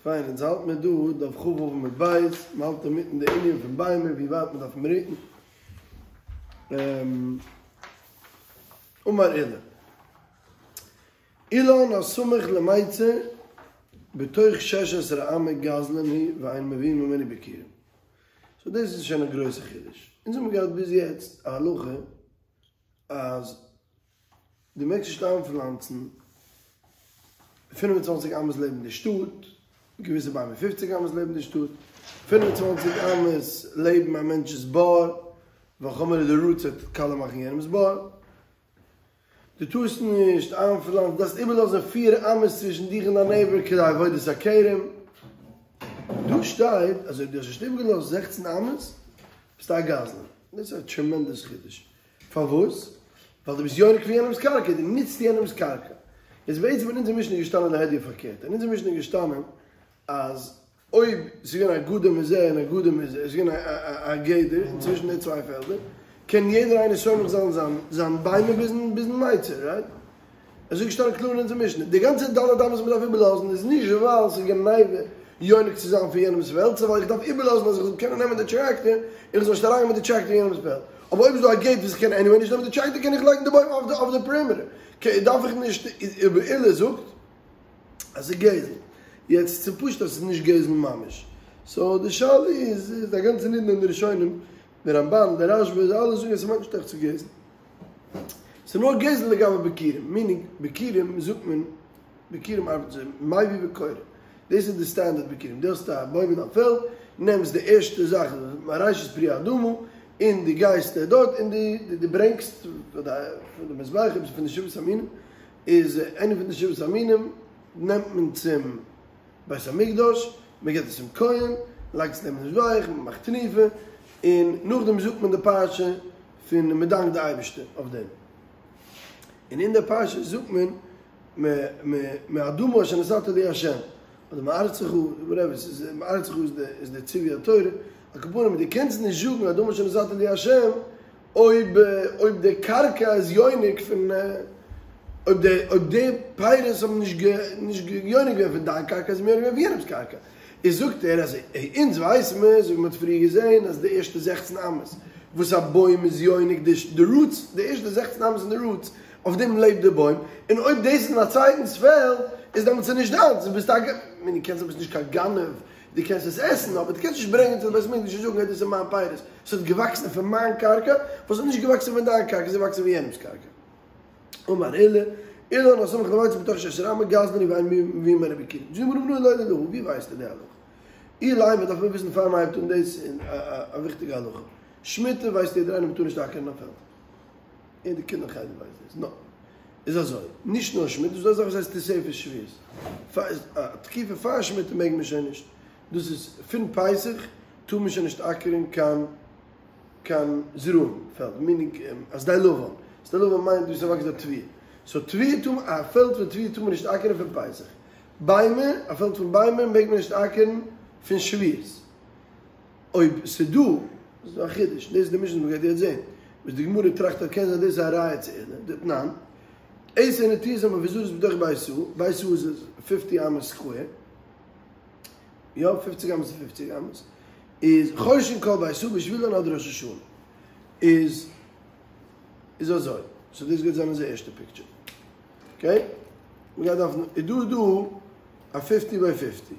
פיין, אונז האלט מיר דא דף כ"ו עמוד ב', מ'האלט אינמיטן די ענין פון ביימער ווי ווייט מ'דארף רוקן. אמר עולא, אילן הסמוך למיצר בתוך שש עשרה אמה גזלן הוא ואין מביאין ממנו ביכורים. סאו דאס איז שוין א גרויסע חידוש. אונז האבן געהאט ביז יעצט א הלכה אז דו מעגסט נישט איינפלאנצן 25 אמות לעבן די שטאט, געוויסע ביימער 50 אמות לעבן די שטאט, 25 אמות לעבן א מענטש'ס בור, ווייל טאמער די רוטס וועט קאליע מאכן יענעמ'ס בור. דו טארסט נישט איינפלאנצן, דו דארפסט איבערלאזן פיר אמות צווישן דיך און דיין נעיבער כדי עבודת הכרם. דא שטייט אז אויב דו האסט נישט איבערגעלאזט זעכצן אמות, ביסטו א גזלן. דאס איז א טרעמענדעס חידוש. פארוואס? ווייל דו ביסט יונק פון יענעמ'ס קרקע, דו נוצט יענעמ'ס קרקע. איז בעצם אין אונזער משנה געשטאנען להדיא פארקערט. אין אונזער משנה איז געשטאנען אז אויב ס'איז געווען א גדר מזה און א גדר מזה, עס איז געווען א גדר צווישן די צוויי פעלדער, קען יעדער איינער סומך זיין זיין זיין ביימער ביזן ביזן מיצר, רייט? אזוי איז געשטאנען קלאר אין אונזער משנה. די גאנצע ד' אמות וואס מ'דארף איבערלאזן איז נישט ווייל ס'איז גניבה יונק צו זיין פון יענעמ'ס פעלד, ס'איז ווייל איך דארף איבערלאזן אז איך זאל קענען נעמען די טרעקטער און איך זאל נישט אריינגיין מיט די טרעקטער אין יענעמ'ס פעלד. אבער אויב איז דא א געיט וואס איך קען עניוועי נישט נעמען די טרעקטער קען איך לייגן די בוים אויף די פערימעטער. דארף איך נישט, אבער עולא זאגט אז ס'איז גזל. יעצט ס'איז פשוט אז ס'איז נישט גזל ממש. סאו די שאלה איז, איז א גאנצע נידון אין די ראשונים, די רמב"ן, די רשב"א, זיי אלע זאגן אז ס'מיינט נישט עכט צו גזל. ס'איז נאר גזל לגבי ביכורים, מינינג ביכורים זאגט מען, ביכורים ארבעט אזוי, מביא וקורא. דאס איז די סטענדערט ביכורים. דו האסט א בוים אין דיין פעלד, נעמסט די ערשטע זאך, מראשית פרי האדמה, און דו גייסט דארט און דו דו ברענגסט פאר די מזבח, אויב ס'איז פון די שבעת המינים, איז איינע פון די שבעת המינים נעמט מען צום בית המקדש, מען געבט עס צום כהן, לייגט עס נעבן די מזבח, מען מאכט תנופה, און נאכדעם זאגט מען די פרשה פון מען דאנקט די אייבערשטער אויף דעם. און אין די פרשה זאגט מען מאדמה אשר נתת לי ה', אדער מארצך, וואטעווער, ס'איז מארצך איז די איז די ציווי התורה, על כל פנים דו קענסט נישט זאגן אדמה אשר נתת לי ה' אויב אויב די קרקע איז יונק פון אויב די אויב די פירות האבן נישט נישט יונק געווען פון דיין קרקע זיי האבן יונק געווען פון יענעמ'ס קרקע. איז זאגט ער אז אונז ווייס מיר אזוי ווי מ'האט פריער געזען אז די ערשטע זעכצן אמות וואס א בוים איז יונק די די רוטס די ערשטע זעכצן אמות אין די רוטס אויף דעם לעבט די בוים און אויב דאס איז אין א צווייטנס פעלד איז דעמאלטס איז נישט דיינס דו ביסט א מיינט קען זיין ביסט נישט קיין גנב דו קענסט עס עסן אבער דו קענסט נישט ברענגען צו די בית המקדש און זאגן אז דאס איז מיין פירות עס האט געוואקסן פון מיין קרקע וואס האט נישט געוואקסן פון דיין קרקע עס איז געוואקסן פון יענעמס קרקע. אמר עולא, אילן הסמוך למיצר בתוך שש עשרה אמה גזלן הוא ואין מביאין ממנו ביכורים. זאגט די גמרא מנא ליה להא, ווי ווייסטו די הלכה? אילימא דארף מען וויסן פאר מען הייבט אן דאס איז א וויכטיגע הלכה. שמיטה ווייסט יעדער איינער מען טאר נישט אקערן א פעלד. יעדע קינד אין חדר ווייסט דאס. נא. איז אזוי, נישט נאר שמיטה, ס'איז דא א זאך וואס הייסט תוספת שביעית. א תקופה פאר שמיטה מעג מען שוין נישט. דאס איז פון פסח טאר מען שוין נישט אקערן קיין קיין זרעים פעלד, מינינג א שדה לבן, שדה לבן מיינט וואו ס'וואקסט די תבואה, סאו תבואה טאר מען, א פעלד פון תבואה טאר מען נישט אקערן פון פסח, ביימער, א פעלד פון ביימער מעג מען נישט אקערן פון שביעית, אויב ס'דא, דאס איז א חידוש, דאס איז די משנה וואס מ'גייט יעצט זען, וואס די גמרא טראכט אז קען זיין דאס איז א ראיה צו עולא, דתנן, עשר נטיעות המפוזרות בתוך בית סאה, בית סאה איז פיפטי אמות סקווער, יא, פופציג אמות און פופציג אמות, איז חורשין כל בית סאה ובשבילן עד ראש השנה, איז איז אזוי, סאו דאס גייט זיין אונזער ערשטע פיקטשער, אקעי? מ'גייט דארפן, איז דא דא א פיפטי ביי פיפטי,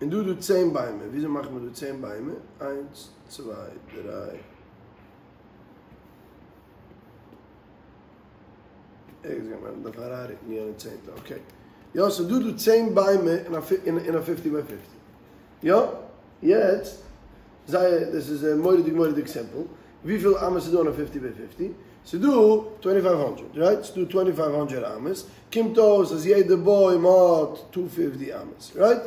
און דא איז דא צען ביימער, וויאזוי מאכט מען דא צען ביימער? איינס, צוויי, דריי. ערגעץ גייט מען דארפן אריינרוקן יענע צענטע, אקעי. יא, ס'איז דא דא צען ביימער אין א אין א פיפטי ביי פיפטי. יא? יעצט, זייער, דאס איז מורא'דיג מורא'דיג סימפל. וויפיל אמות איז דא אין א פיפטי ביי פיפטי? ס'איז דא טווענטי פייוו הונדרעט, רייט? ס'איז דא טווענטי פייוו הונדרעט אמות. קומט אויס אז יעדע בוים האט טו פיפטי אמות, רייט?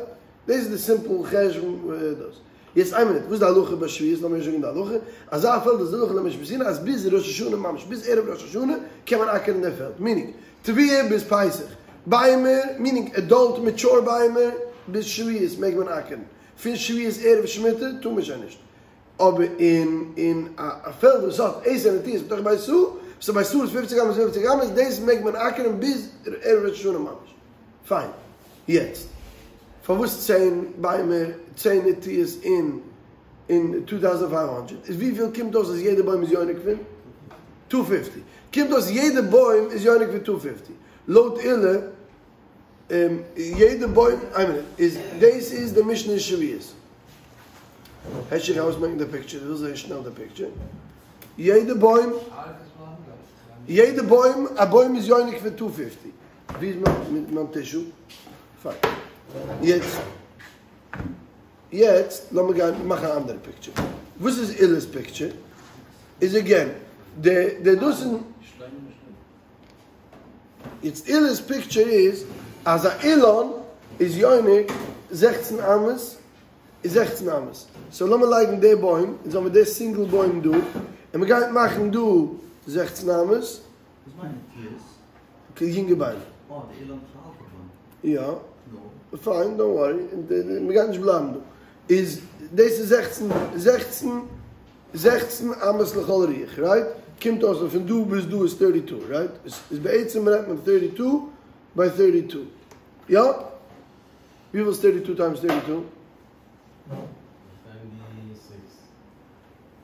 דאס איז די סימפל חשבון דאס. יעצט איין מינוט, וואס איז די הלכה ביי שביעית? לאמיר זאגן די הלכה, אזא פעלד איז די הלכה למשה מסיני אז ביז ראש השנה ממש, ביז ערב ראש השנה קען מען אקערן די פעלד, מינינג, תבואה ביז פסח, ביימער, מינינג עדאלט מעטשור ביימער, ביז שביעית מעג מען אקערן, פון שביעית ערב שמיטה טאר מען שוין נישט, אבער אין אין א פעלד וואס האט עשר נטיעות בתוך בית סאה, וואס א בית סאה איז פופציג אמות פופציג אמות, דאס מעג מען אקערן ביז ערב ראש השנה ממש. פיין. יעצט, פארוואס צען ביימער, צען נטיעות אין אין טו טאוזענט פייוו הונדרעט? איז וויפיל קומט אויס אז יעדע בוים איז יונק פון? טו פיפטי. קומט אויס יעדע בוים איז יונק פון טו פיפטי. לויט עולא, יעדע בוים, איין מינוט, איז דאס איז די משנה אין שביעית. הערשט איך אויסמעקן די פיקטשער, איך וויל זעהן שנעל די פיקטשער. יעדע בוים, יעדע בוים, א בוים איז יונק פון טו פיפטי. ווי איז מיין מיין טישו? פיין. יעצט, יעצט לאמיר גיין מאכן א אנדערע פיקטשער. וואס איז עולא'ס פיקטשער? איז עגעין, די די דאס איז. יעצט עולא'ס פיקטשער איז אז א אילן איז יונק זעכצן אמות איז זעכצן אמות. סאו לאמיר לייגן די בוים, אונז האמיר די סינגל בוים דא, און מ'גייט מאכן דא זעכצן אמות. וואס מיינט נטיעות? יונגע ביימער. אה, די אילן איז א אלטע בוים. יא. נו. פיין, דאנט ווארי, מ'גייט נישט בלייבן דא. איז דאס איז זעכצן, זעכצן, זעכצן אמות לכל אורך, רייט? קומט אויס אז פון דא ביז דא איז טערטי טו, רייט? איז בעצם רעדט מען טערטי טו ביי טערטי טו. יא? וויפיל איז טערטי טו טיימס טערטי טו?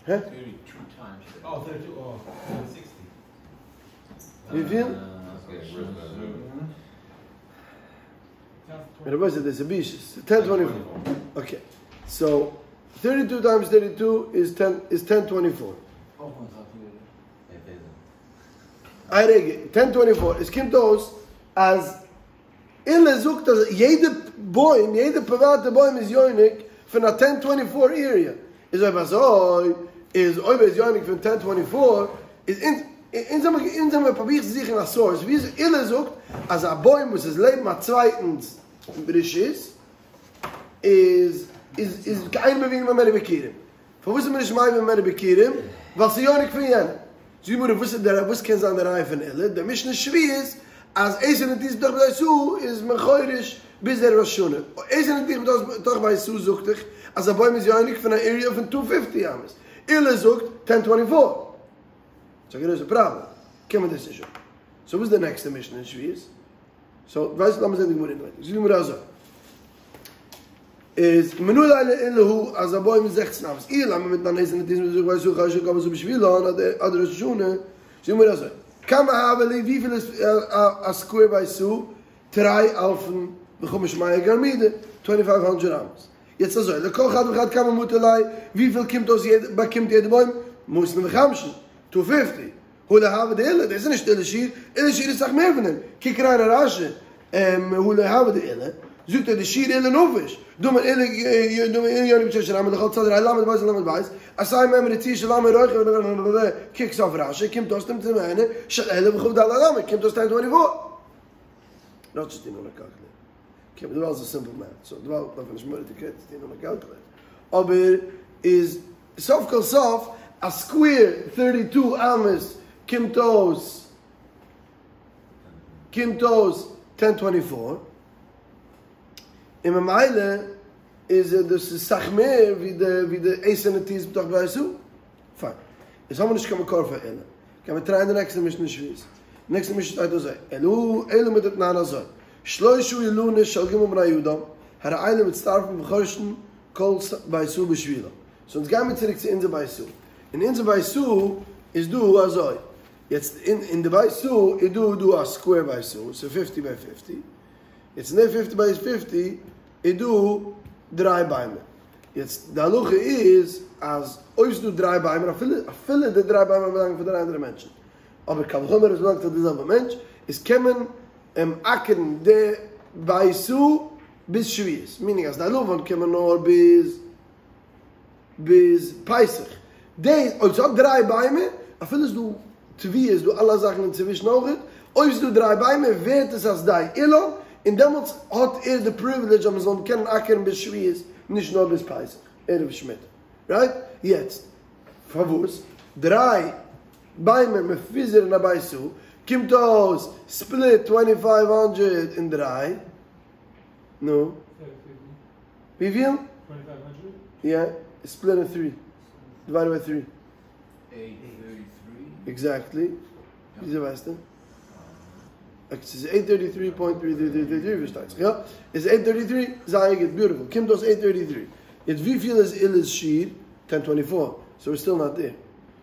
הע? וויפיל? רבותי דאס איז בושות. טען טווענטי פאר. אקעי. סאו טערטי טו טיימס טערטי טו איז טען איז טען טווענטי פאר. איין רגע, טען טווענטי פאר. עס קומט אויס אז עולא זאגט אז יעדע בוים, יעדע פריוואטע בוים איז יונק פון א טען טווענטי פאר עיריע. איז אויב אזוי, איז אויב ער איז יונק פון טען טווענטי פאר, איז אונז, אונז האמיר, אונז האמיר פרובירט צו זוכן א סאורס ווי איז עולא זאגט אז א בוים וואס איז לעבן א צווייטנס רשות איז, איז, איז אין מביאין ממנו ביכורים. פארוואס איז מען נישט מביא ממנו ביכורים? ווייל ס'איז יונק פון יענעם. זאגט די גמרא, וואס איז דער, וואס קען זיין די ראיה פון עולא? די משנה שביעית אז עשר נטיעות בתוך בית סאה איז מען חורש ביז ערב ראש השנה. עשר נטיעות בתוך בית סאה זאגט דאך אז א בוים איז יונק פון א עריע פון טו פיפטי אמות. עולא זאגט טען טווענטי פאר. ס'איז א גרויסע פראבלעם. קען מען דאס נישט זאגן. סאו וואס איז די נעקסטע משנה אין שביעית? סאו ווייסט לאמיר זען די גמרא אינעווייניג. זאגט די גמרא אזוי. איז מנא ליה לעולא הא אז א בוים איז זעכצן אמות אילימא מדתנן עשר נטיעות בתוך בית סאה חורשין כל בית סאה בשבילן עד ראש השנה זאגט די גמרא אזוי כמה הוה להו וויפיל איז א סקווער בית סאה תרי אלפין וחמש מאה גרמידי טווענטי פייוו הונדרעט אמות יעצט אזוי לכל חד וחד כמה מטי ליה וויפיל קומט אויס יעדע באקומט יעדע בוים מאתין וחמשין טו פיפטי הא לא הוה דעולא, דאס איז נישט עולא'ס שיעור, עולא'ס שיעור איז אסאך מער פון דעם, קוק אריין אין רש"י, הא לא הוה דעולא, זאגט ער דשיעור עולא נפיש, דאמר עולא דאמר אילן יונק משש עשרה אמה לכל צד ל' בית ול' בית, עשה מהם רצועה של אמה רוחב, קוק סוף רש"י, קומט אויס תמצא ממנו של אלף וכ"ד אמה, קומט אויס טען טווענטי פאר. נאט צו טון אן א קאלקולעיטער. אקעי, דערווייל איז עס סימפל מעט, סאו דערווייל דארף מען נישט מורא צו טון אן א קאלקולעיטער. אבער איז סוף כל סוף א סקווער טערטי טו אמות קומט אויס קומט אויס טען טווענטי פאר, און ממילא איז דאס איז סאך מער ווי די ווי די עשר נטיעות בתוך בית סאה. פיין. יעצט האבן מיר נישט קיין מקור פאר עולא. קען מען טרייען די נעקסטע משנה אין שביעית. די נעקסטע משנה שטייט אזוי, אלא אלא מדתנן אזוי, שלשה אילנות של ג' בני אדם, הרי אלו מצטרפין וחורשין כל בית סאה בשבילן. סאו אונז גיימיר צוריק צו אונזער בית סאה. אין אונזער בית סאה איז דא אזוי, יעצט אין די בית סאה איז דא דא א סקווער בית סאה, ס'איז פיפטי ביי פיפטי, יעצט אין די פיפטי ביי פיפטי איז דא דריי ביימער, יעצט די הלכה איז אז אויב ס'איז דא דריי ביימער אפילו אפילו די דריי ביימער באלאנגען פאר דריי אנדערע מענטשן, אבער קל וחומר אויב עס באלאנגט פאר די זעלבע מענטש, איז קען מען אים אקערן די בית סאה ביז שביעית, מינינג אז די עלבון קען מען נאר ביז ביז פסח, דעיס אויב ס'האט דריי ביימער, אפילו ס'דא תבואה איז דא אלע זאכן אינצווישן אויכעט, אויב ס'דא דריי ביימער ווערט עס א שדה אילן, און דעמאלטס האט ער די פריווילעדזש אז מ'זאל אים קענען אקערן ביז שביעית, נישט נאר ביז פסח, ערב שמיטה. רייט? יעצט, פארוואס דריי ביימער מפוזר אין א בית סאה, קומט אויס ספליט טווענטי פייוו האנדרעט אין דריי, נו? וויפיל? יא, ספליט אין טרי, דיוויידעד ביי טרי. עקזעקטלי. וויאזוי ווייסטו? ס'איז עיט טערטי טרי פוינט טרי טרי טרי טרי טרי פארשטייט זיך יא? איז עיט טערטי טרי, זייער גוט, ביוטיפול, קומט אויס עיט טערטי טרי, יעצט וויפיל איז עולא'ס שיעור? טען טווענטי פאר, סאו וויר סטיל נאט דעיר,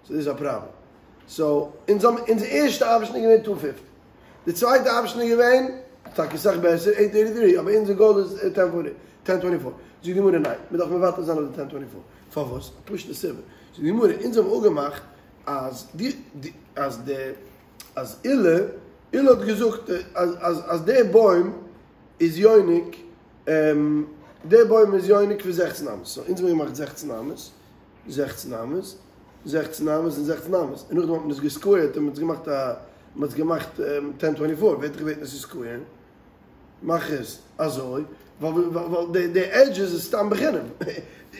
סאו דאס איז א פראבלעם, סאו אונז האבן אונזער ערשטע אפשן איז געווען טו פיפטי, די צווייטע אפשן איז געווען טאקע אסאך בעסער עיט טערטי טרי, אבער אונזער גאול איז טען פארטי, טען טווענטי פאר, זאגט די גמרא ניין, מען דארף מוותר זיין אויף די טען טווענטי פאר, פארוואס? א פשוטע סיבה, זאגט די גמרא אונז האבן אפגעמאכט אז די אז די אז עולא, עולא האט געזאגט אז אז אז דער בוים איז יונק, דער בוים איז יונק פון זעכצן אמות, סאו אונז האבן געמאכט זעכצן אמות, זעכצן אמות, זעכצן אמות און זעכצן אמות, און נאכדעם האט מען עס געסקווערט און מען האט געמאכט א, מען האט געמאכט טען טווענטי פאר, ווער האט דיך געבעטן עס צו סקווערן? מאך עס אזוי, ווייל ווייל די עדזשעס איז סתם בחינם,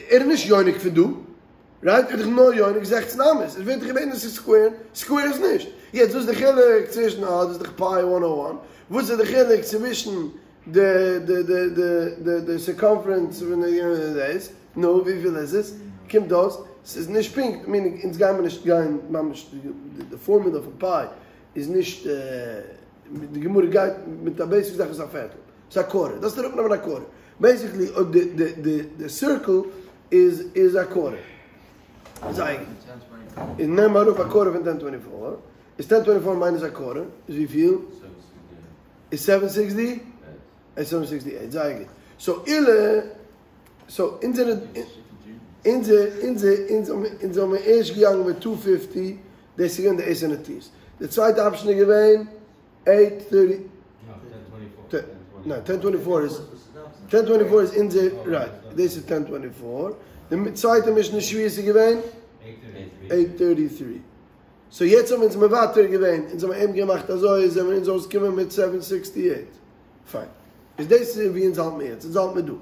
ער איז נישט יונק פון דא. רייט? ער איז דאך נאר יונק זעכצן אמות, איז ווער האט דיך געבעטן עס צו סקווערן, סקווער עס נישט. יעצט וואס איז די חילוק צווישן אה דאס איז דאך פאי וואן או וואן, וואס איז די חילוק צווישן די די די די די די סירקאמפרענס פון די דאס, נו וויפיל איז עס? קומט אויס ס'איז נישט פונקט, מינינג אונז גיימער נישט גיין ממש די פארמולא פון פאי איז נישט די גמרא גייט מיט א בעיסיק זאך וואס איז א פערטל. ס'איז א קווארטער, דארפסט אראפנעמען א קווארטער. בעיסיקלי אויב די די די די סירקל איז איז א קווארטער. זייער גוט. און נעם אראפ א קווארטער פון טען טווענטי פאר. איז טען טווענטי פאר מיינוס א קווארטער איז וויפיל? איז סעווען סיקסטי? איז סעווען סיקסטי עיט. זייער גוט. סאו עולא, סאו אונזערע אונזער אונזער אונז אונז האבן ערשט געגאנגען מיט טו פיפטי, דאס איז געווען די עשר נטיעות. די צווייטע אפשען איז געווען עיט טערטי, ניין טען טווענטי פאר איז, טען טווענטי פאר איז אונזער, רייט, דאס איז טען טווענטי פאר, די צווייטע משנה שביעית איז געווען עיט טערטי טרי, סאו יעצט האבן אונז מוותר געווען, אונז האבן אים געמאכט אזוי, זעמיר אונז אויסגעקומען מיט סעווען סיקסטי עיט, פיין, איז דאס איז ווי אונז האלט מיר יעצט, אונז האלט מיר דא,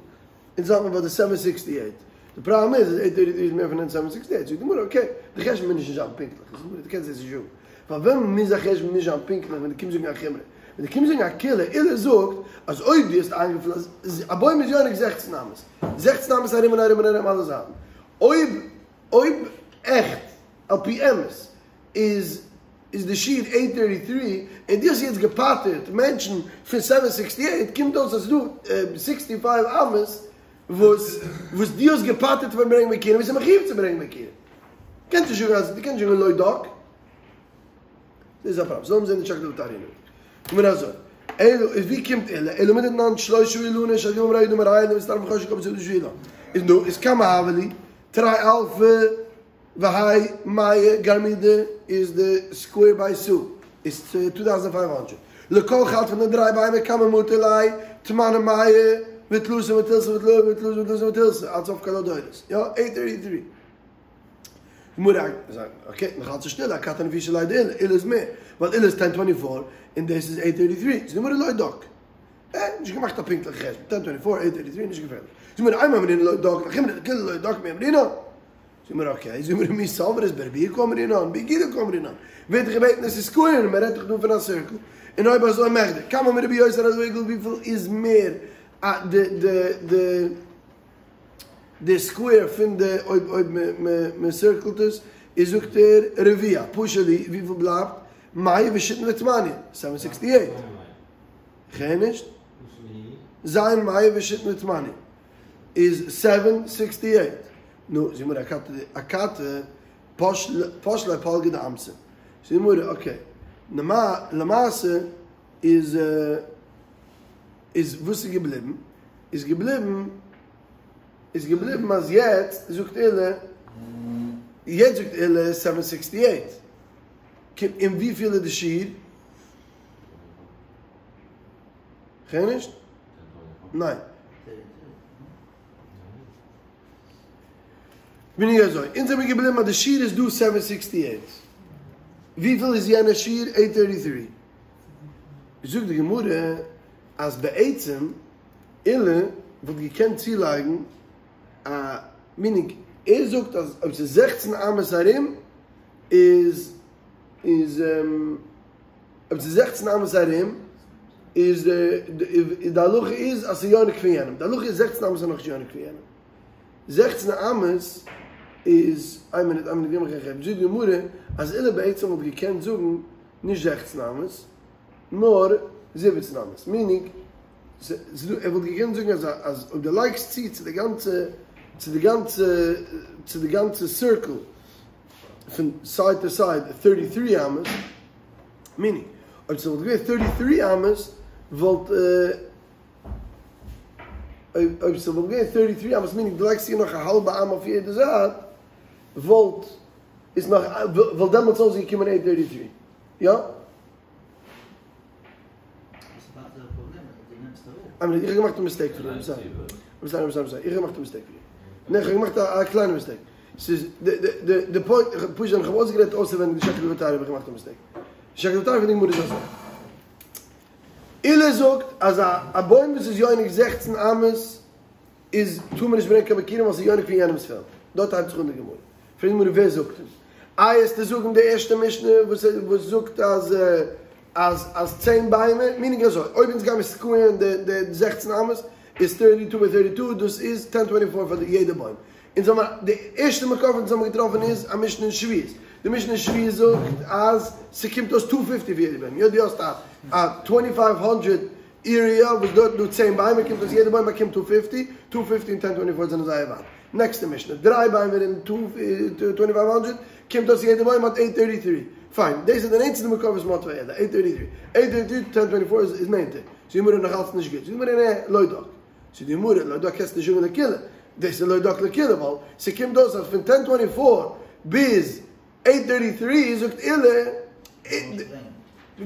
אונז האלט מיר ביי די סעווען סיקסטי עיט, די פראבלעם איז אז עיט טערטי טרי איז מער פון סעווען סיקסטי עיט, זאגט די גמרא אקעי, די חשבון מוז נישט זיין פונקטליך, דו קענסט דאס נישט זאגן, ווייל ווען מוז א חשבון נישט זיין פונקטליך ווען דו קומסט זאגן א חומרא, ווען דו קומסט זאגן א קולא, עולא זאגט אז אויב דו האסט איינגעפלאנצט, א בוים איז יונק זעכצן אמות, זעכצן אמות ארום און ארום און ארום אלע זייטן, אויב אויב עכט על פי אמת איז איז די שיעור עיט טערטי טרי, און דו האסט יעצט געפטר'ט מענטשן פון סעווען סיקסטי עיט, קומט אויס אז ס'איז דא סיקסטי פייוו אמות וואס וואס דו האסט געפטר'ט פון ברענגען ביכורים וואס איז מחויב צו ברענגען ביכורים. קענסט נישט זאגן אז דו קענסט נישט זאגן לא דק. דאס איז א פראבלעם. זאל מען זען די שקלא וטריא. גמרא אזוי. אלא איז ווי קומט עולא? אלא מדתנן שלושה אילני שהקדים אמר ר' יהודה אמר האילן מצטרפין בחושך כל בשדה שהוא אילן. איז נו איז כמה הוה להו? תרי אלפי והאי מאה גרמידי איז די סקווער ביי סאה איז טו טאוזענט פייוו האנדרעט לכל חד פון די דריי ביימער כמה מטו ליה תמני מאה ותלתין ותלתין ותלתין ותלתין ותלתין עד סוף כל הדורות יא עיט טערטי טרי גמרא אקעי נאך אלץ א שטעלע אכתי נפישא ליה דעולא עולא איז מער ווייל עולא איז טען טווענטי פאר און דאס איז עיט טערטי טרי זאגט די גמרא לא דק אה, נישט געמאכט א פונקטליכע חשבון טען טווענטי פאר עיט טערטי טרי נישט געפערליך זאגט די גמרא אימר אמרינן לא דק לחומרא ולקולא לא דק מי אמרינן זאגט די גמרא אקעי, זאגט די גמרא מי סברת בריבוע קאמרינן, בעיגולא קאמרינן, ווער האט דיך געבעטן עס צו סקווערן, מען רעדט דאך דא פון א סירקל, און אויב אזוי מכדי, כמה מרובה יותר העיגול וויפיל איז מער א די די די די סקווער פון די אויב אויב מען סירקלט עס, איז זאגט ער רביע, פשו להו וויפיל בלייבט, מאה ושיתין ותמניא, סעווען סיקסטי עיט, כ'הער נישט? ז' מאה ושיתין ותמניא איז סעווען סיקסטי עיט. נו, זאגט די גמרא אכתי אכתי פש ליה פלגא דאמתא. זאגט די גמרא, אקעי, למעשה איז איז וואס איז געבליבן? איז געבליבן איז געבליבן אז יעצט זאגט עולא, יעצט זאגט עולא סעווען סיקסטי עיט, און וויפיל איז די שיעור? כ'הער נישט? ניין. בין איך אזוי, אונז זעמיר געבליבן אז די שיעור איז דא סעווען סיקסטי עיט, וויפיל איז יענע שיעור? עיט טערטי טרי. זאגט די גמרא אז בעצם עולא וואלט געקענט צולייגן א מינינג, ער זאגט אז אויב ס'איז זעכצן אמות ארום איז איז אויב ס'איז זעכצן אמות ארום איז די די הלכה איז אז ס'איז יונק פון יענעם, די הלכה איז זעכצן אמות איז נאכנישט יונק פון יענעם. זעכצן אמות איז, איין מינוט, איין מינוט, גיב מיך א כאפ, זאגט די גמרא אז עולא בעצם וואלט געקענט זאגן נישט זעכצן אמות, נאר זיבעצן אמות, מיענינג, ער וואלט געקענט זאגן אז אז אויב דו לייגסט צו צו די גאנצע צו די גאנצע צו די גאנצע סירקל פון סייד טו סייד טערטי טרי אמות, מיענינג, אויב ס'וואלט געווען טערטי טרי אמות וואלט אויב ס'וואלט געווען טערטי טרי אמות מיענינג דו לייגסט צו נאך א האלבע אמה אויף יעדע זייט וואלט איז נאך וואלט דעמאלטס אויסגעקומען עיט טערטי טרי, יא? איין מינוט, איך האב געמאכט א מיסטעיק פריער, איים סארי, איים סארי, איים סארי, איך האב געמאכט א מיסטעיק פריער. ניין, איך האב געמאכט א קליינע מיסטעיק. ס'איז די די די פוינט, איך האב פשוט ווען איך האב אויסגערעדט אויסערווענדיג די שקלא וטריא האב איך געמאכט א מיסטעיק. די שקלא וטריא פון די גמרא איז אזוי. עולא זאגט אז א בוים וואס איז יונק זעכצן אמות איז טאר מען נישט ברענגען קיין ביכורים ווייל ס'איז יונק פון יענעמ'ס פעלד. דארט הייבט זיך אן די גמרא. פרעגט די גמרא ווער זאגט עס? איי עסטו זאגן די ערשטע משנה וואס וואס זאגט אז אז אז צען ביימער, מינינג אזוי, אויב אונז גיימיר סקווערן די די זעכצן אמות איז טערטי טו ביי טערטי טו דאס איז טען טווענטי פאר פאר יעדע בוים. אונז האמיר די ערשטע מקור וואס אונז האמיר געטראפן איז א משנה אין שביעית. די משנה אין שביעית זאגט אז ס'קומט אויס טו פיפטי פאר יעדע בוים. יא דו האסט א א טווענטי פייוו הונדרעט עיריע וואס דארט איז דא צען ביימער קומט אויס יעדע בוים באקומט טו פיפטי, טו פיפטי און טען טווענטי פאר זענען זייער ווייט. נעקסטע משנה, דריי ביימער אין טו טווענטי פייוו הונדרעט קומט אויס יעדע בוים האט עיט טערטי טרי. פיין, דאס איז די נענטסטע מקור וואס מ'האט פאר עולא, עיט טערטי טרי. עיט טערטי טרי טען טווענטי פאר איז נענטער. זאגט די גמרא נאך אלץ נישט גוט. זאגט די גמרא נע, לא דק. זאגט די גמרא לא דק קענסט נישט זאגן לקולא. דאס איז לא דק לקולא ווייל ס'קומט אויס אז פון טען טווענטי פאר ביז עיט טערטי טרי זאגט עולא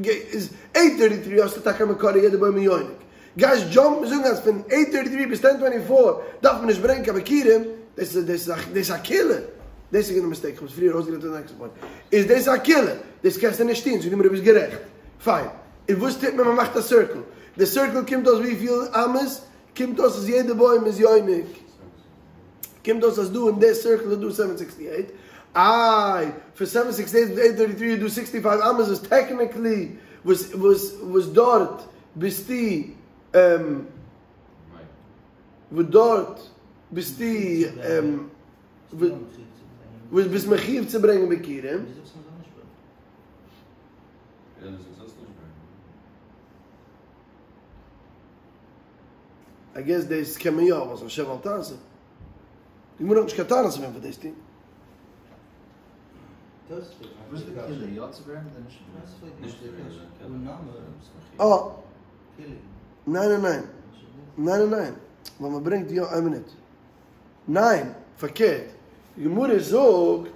איז עיט טערטי טרי האסטו טאקע א מקור יעדע בוים איז יונק. גייסט דזשאמפן זאגן אז פון עיט טערטי טרי ביז טען טווענטי פאר דארף מען נישט ברענגען קיין ביכורים, דאס איז דאס איז א קולא, דאס איז געווען די מיסטעיק, כ'האב עס פריער אויסגערעדט אין די נעקסטע פוינט, איז דאס א קולא, דאס קענסטו נישט טון, זאגט די גמרא ביסט גערעכט, פיין, און וואס טוט מען מען מאכט א סירקל, די סירקל קומט אויס וויפיל אמות, קומט אויס אז יעדע בוים איז יונק. קומט אויס אז דא אין די סירקל איז דא סעווען סיקסטי עיט, איי פון סעווען סיקסטי עיט ביז עיט טערטי טרי איז דא סיקסטי פייוו אמות וואס טעקניקלי וואס וואס וואס דארט ביסטו וואס דארט ביסטו וואס ביסט מחיוב צו ברענגען ביכורים. איי געס דאס קען מען יא, ווייל ס'איז א שב ואל תעשה. די גמרא האט נישט קיין טענות אויף וועם פאר דאס טון. וואס איז די קולא? יא צו ברענגען אדער נישט צו ברענגען? נישט צו ברענגען. אה. ניין ניין ניין. ניין ניין ניין. ווייל מען ברענגט יא, איין מינוט. ניין, פארקערט. די גמרא זאגט,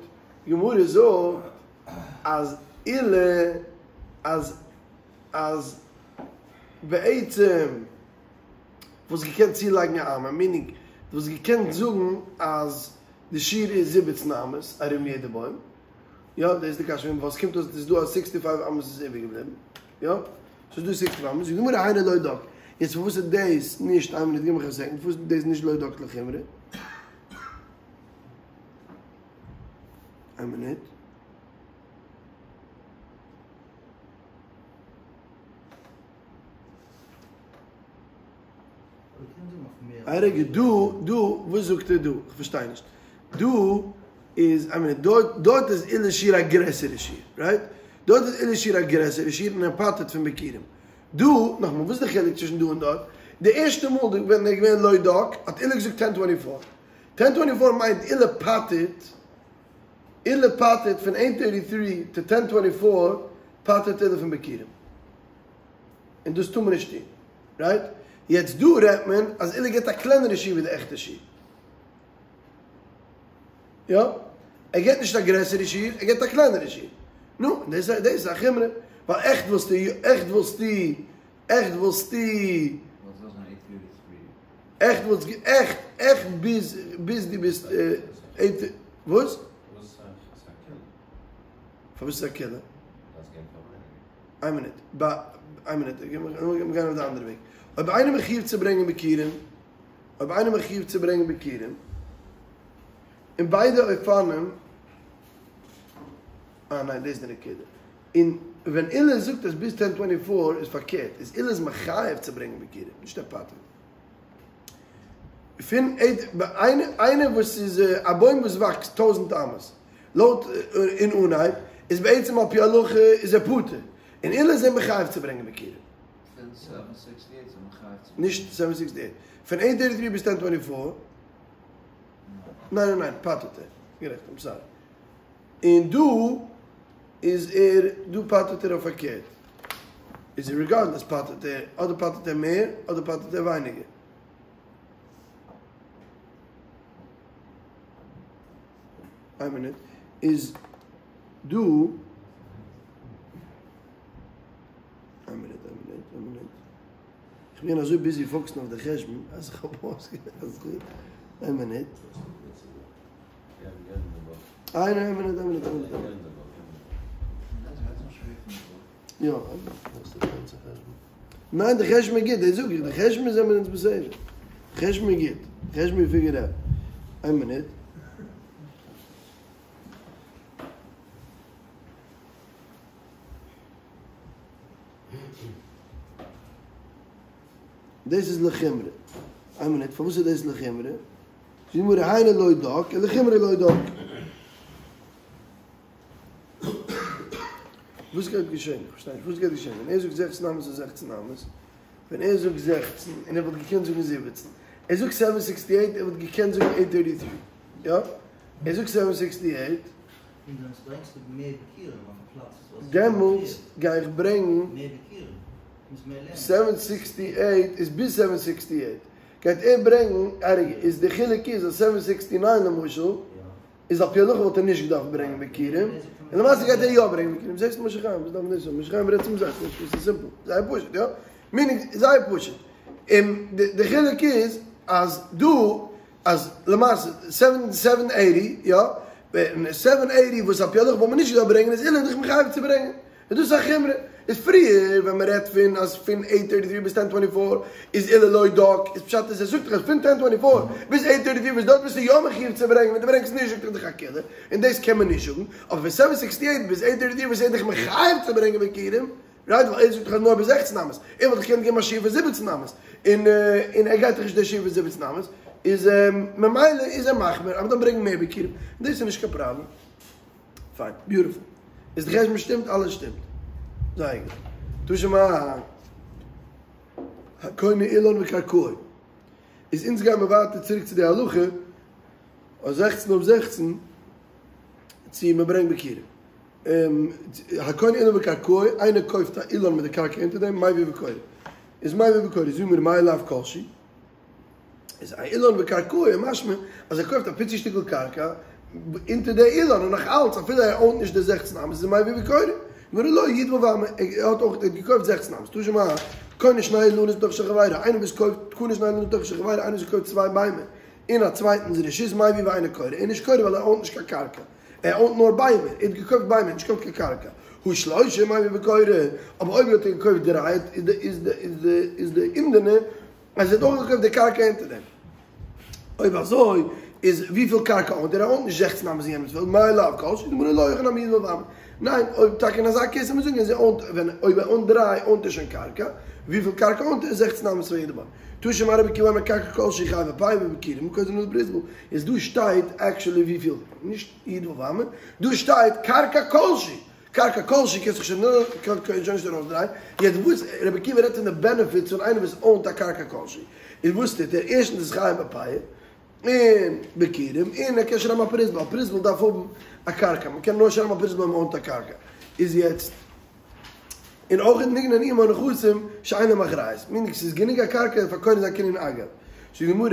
די גמרא זאגט אז עולא אז אז בעצם וואלסט געקענט צולייגן א אמה, מינינג דו וואלסט געקענט זאגן אז די שיעור איז זיבעצן אמות ארום יעדע בוים, יא דאס איז די קשיא ווייל ס'קומט אויס ס'איז דא א סיקסטי פייוו אמות איז איבער געבליבן, יא ס'איז דא סיקסטי פייוו אמות, זאגט די גמרא היינו לא דק, יעצט פארוואס איז דאס נישט איין מינוט גיב מיך א סעקנד, פארוואס איז דאס נישט לא דק לחומרא? איין מינוט. א רגע, דא, דא, וואס זאגט ער דא? איך פארשטיי נישט. דא איז, איי מין, דארט, דארט איז עולא'ס שיעור א גרעסערע שיעור, רייט? דארט איז עולא'ס שיעור א גרעסערע שיעור און ער פטר'ט פון ביכורים. דא, נאכאמאל, וואס איז די חילוק צווישן דא און דארט? די ערשטע מאל ווען ער איז געווען לא דק, האט עולא געזאגט טען טווענטי פאר. טען טווענטי פאר מיינט עולא פטר'ט, עולא פטר'ט פון עיט טערטי טרי טו טען טווענטי פאר פטר'ט עולא פון ביכורים. און דאס טאר מען נישט טון. רייט? יעצט דא רעדט מען אז עולא געבט א קלענערע שיעור ווי די עכטע שיעור. יא? ער געבט נישט א גרעסערע שיעור, ער געבט א קלענערע שיעור. נו, דאס איז דאס איז א חומרא. ווייל עכט וואלסטו, עכט וואלסטו, עכט וואלסטו, עכט וואלסט, עכט, עכט ביז, ביז דו ביסט, וואס? פארוואס איז א קולא? איין מינוט, איין מינוט, מיר גייען אויף די אנדערע וועג. אויב איינער מחיוב צו ברענגען ביכורים, אויב איינער מחיוב צו ברענגען ביכורים, אין ביידע אופנים, אה ניין דאס איז די נקודה, און ווען עולא זאגט אז ביז טען טווענטי פאר איז פארקערט, איז עולא איז מחייב צו ברענגען ביכורים, נישט ער פטר'ט. פון איינער וואס איז א בוים וואס וואקסט טויזנט אמות, לויט אין אנהייב איז בעצם על פי הלכה איז ער פטור, און עולא איז אים מחייב צו ברענגען ביכורים. נישט סעווען סיקסטי עיט. פון עיט טערטי טרי ביז טען טווענטי פאר. ניין ניין ניין, פטר'ט ער. גערעכט, איים סארי. און דא איז ער, דא פטר'ט ער אויף פארקערט. איז ריגארדלעס פטר'ט ער, אדער פטר'ט ער מער, אדער פטר'ט ער ווייניגער. איין מינוט, איז דא, איין מינוט, איין מינוט, איין מינוט, איך בין אזוי ביזי פאוקעסן אויף די חשבון אז איך האב אויסגעלאזט, איין מינוט, איין מינוט, איין מינוט, איין מינוט, יא, ניין די חשבון איז גוט, דאס זאג איך, די חשבון איז זעמיר אונז בסדר, די חשבון איז גוט, די חשבון איז פיגערד אוט, איין מינוט. דאס איז לחומרא. איין מינוט, פארוואס איז דאס לחומרא? זאגט די גמרא היינו לא דק, לחומרא לא דק. וואס גייט געשען? איך פארשטיי נישט, וואס גייט געשען? ווען ער זאגט זעכצן אמות איז זעכצן אמות, ווען ער זאגט זעכצן און ער וואלט געקענט זאגן זיבעצן, ער זאגט סעווען סיקסטי עיט, ער וואלט געקענט זאגן עיט טערטי טרי, יא? ער זאגט סעווען סיקסטי עיט. דעמאלטס גיי איך ברענגן סעווען סיקסטי עיט איז ביז סעווען סיקסטי עיט גייט ער ברענגן, איז די חילוק איז אז סעווען סיקסטי ניין למשל איז על פי הלכה וואלט ער נישט געדארפט ברענגען ביכורים, און למעשה גייט ער יא ברענגען ביכורים, זעסט משה חיים, וואס דארף מען דאס האבן, משה חיים רעדט צום זאך, עס איז סימפל, זייער פשוט, יא? מינינג, זייער פשוט, און די חילוק איז אז דא, אז למעשה, סעווען סעווען עיטי, יא? סעווען עיטי וואס על פי הלכה וואלט מען נישט געדארפט ברענגען איז עולא דיך מחייב צו ברענגען. איז דאס א חומרא? איז פריער ווען מען רעדט פון אז פון עיט טערטי טרי ביז טען טווענטי פאר איז עולא לא דק, איז פשט איז ער זאגט דאך אז פון טען טווענטי פאר ביז עיט טערטי טרי וואס דארט ביסטו יא מחויב צו ברענגען ווען דו ברענגסט נישט זאגט ער דיך א קולא און דאס קען מען נישט זאגן, אבער פון סעווען סיקסטי עיט ביז עיט טערטי טרי וואס ער איז דיך מחייב צו ברענגען ביכורים, רייט ווייל ער זאגט דאך אז נאר ביז זעכצן אמות, ער וואלט דאך געקענט געבן א שיעור פון זיבעצן אמות, און און ער גייט דאך נישט די שיעור פון זיבעצן אמות, איז ממילא איז ער מחמיר אז מ'דארף ברענגען מער ביכורים, דאס איז נישט קיין פראבלעם. פיין, ביוטיפול. איז די חשבון שטימט? אלעס שטימט. זייער גוט. תא שמע, הקונה אילן וקרקעו. איז אונז גייען מיר ווייטער צוריק צו די הלכה, אז זעכצן אויף זעכצן, צו מען ברענגט ביכורים. הקונה אילן וקרקעו, איינער קויפט א אילן מיט די קרקע אונטער דעם, מביא וקורא. איז מביא וקורא, זאג מיר מאי לאו כל שהוא. איז א אילן וקרקעו משמע אז ער קויפט א פיצי שטיקל קרקע אונטער די אילן און נאך אלץ אפילו ער אוינט נישט די זעכצן אמות איז ער מביא וקורא. גמרא לא י"ו אמה ער האט אויך ער האט געקויפט זעכצן אמות תא שמע קונה שני אילנות בתוך של חברו איינער וואס קויפט קנה שני אילנות בתוך של חברו איינער וואס קויפט צוויי ביימער אין א צווייטנס רשות מביא ואינו קורא ער איז נישט קורא ווייל ער אוינט נישט קיין קרקע ער אוינט נאר ביימער ער האט געקויפט ביימער נישט געקויפט קיין קרקע הא שלושה מביא וקורא אבער אויב האט ער געקויפט דריי איז די איז די איז די איז די אומדנא אז ער האט אויך געקויפט די קרקע אונטער דעם. אויב אזוי איז וויפיל קרקע אוינט ער? ער אוינט נישט זעכצן אמות אין יענעמס פעלד, מאי לאו כל שהוא, גמרא לא הכא נמי י"ו אמה. ניין, אויב טאקע אין אזא קעיס זאל מען זאגן אז ער אוינט, ווען אויב ער אוינט דריי אוינט ער שוין קרקע, וויפיל קרקע אוינט ער? זעכצן אמות פאר יעדע בוים. תא שמע רבי עקיבא אומר קרקע כל שהיא חייב בפאה ובביכורים וגוזר עליו פרוזבול. איז דא שטייט עקשעלי וויפיל, נישט י"ו אמה, דא שטייט קרקע כל שהיא. קרקע כל שהיא קענסט זיך שוין נישט ארויסדרייען, יעצט וואס רבי עקיבא רעדט פון די בענעפיטס פון איינער וואס אוינט א קרקע כל שהיא, איז וואס טוט ער, ערשטנס איז חייב בפאה, און ביכורים, און ער קען שרייבן א פרוזבול, א פרוזבול דארף האבן א קרקע, מען קען נאר שרייבן א פרוזבול אויב מען אוינט א קרקע, איז יעצט, און אויך נקנין עמה נכסים שאין להם אחריות, מיינט ס'איז גענוג א קרקע פאר קונה זיין קנין אגב. זאגט די גמרא,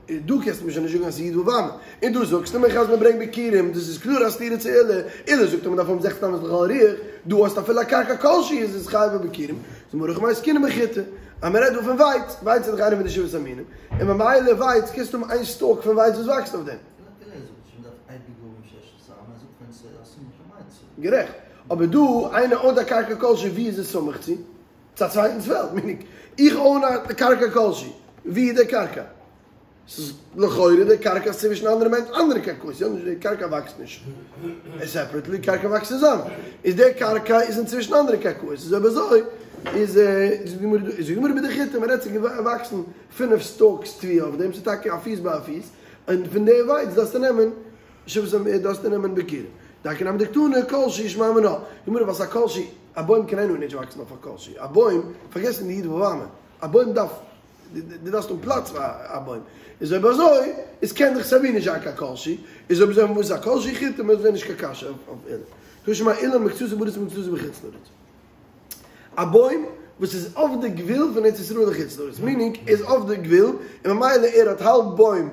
דא קענסטו מיר שוין נישט זאגן אז ס'איז י"ו אמה, און דא זאגסטו מיך אז מ'ברענגט ביכורים, דאס איז קלאר א סתירה צו עולא, עולא זאגט אז מ'דארף האבן זעכצן אמות לכל הרוח, דא האסטו אפילו א קרקע כל שהיא איז עס חייב בביכורים, זאגט די גמרא הכא במאי עסקינן בחיטי, אז מ'רעדט דא פון ווייץ, ווייץ איז דאך איינע פון די שבעת המינים, און ממילא ווייץ קענסטו האבן איין סטאק פון ווייץ וואס וואקסט אויף דעם. גערעכט, אבער דא איינער אוינט א קרקע כל שהיא ווי איז עס סמוך צו? צו א צווייטנס פעלד, מיינינג איך אוין א קרקע כלשהי, ווי איז די קרקע? ס'איז לכאורה די קרקע איז צווישן אנדערע מענטשן, אנדערע קרקעות, יא נישט די קרקע וואקסט נישט סעפערעטלי, קרקע וואקסט צוזאמען, איז די קרקע איז אינצווישן אנדערע קרקעות, איז אויב אזוי איז איז די גמרא בדחיטי, מ'רעדט ס'איז געוואקסן פינף סטאקס תבואה אויף דעם, ס'איז טאקע א פיס ביי א פיס, און פון די ווייץ דארפסטו נעמען שבעת דארפסטו נעמען ביכורים, דאכי נמי דקתני כל שהוא שמע מינה, גמרא ווייל ס'איז א כל שהוא. א בוים קען איינמאל נישט וואקסן אויף א כל שהוא, א בוים, פארגעס נישט די י"ו אמה, א בוים דארף, דו דארפסט האבן פלאץ פאר א בוים, איז אויב אזוי, איז קען דאך סייווי נישט זיין קיין כל שהוא, איז אויב אזוי וואס איז א כל שהוא חיטה, איז נישט קיין קשיא אויף עולא. תא שמע אילן מקצתו בארץ ומקצתו בחוץ לארץ. א בוים וואס איז אויף די גבול פון ארץ ישראל און חוץ לארץ, מינינג ער איז אויף די גבול, און ממילא ער האט האלב בוים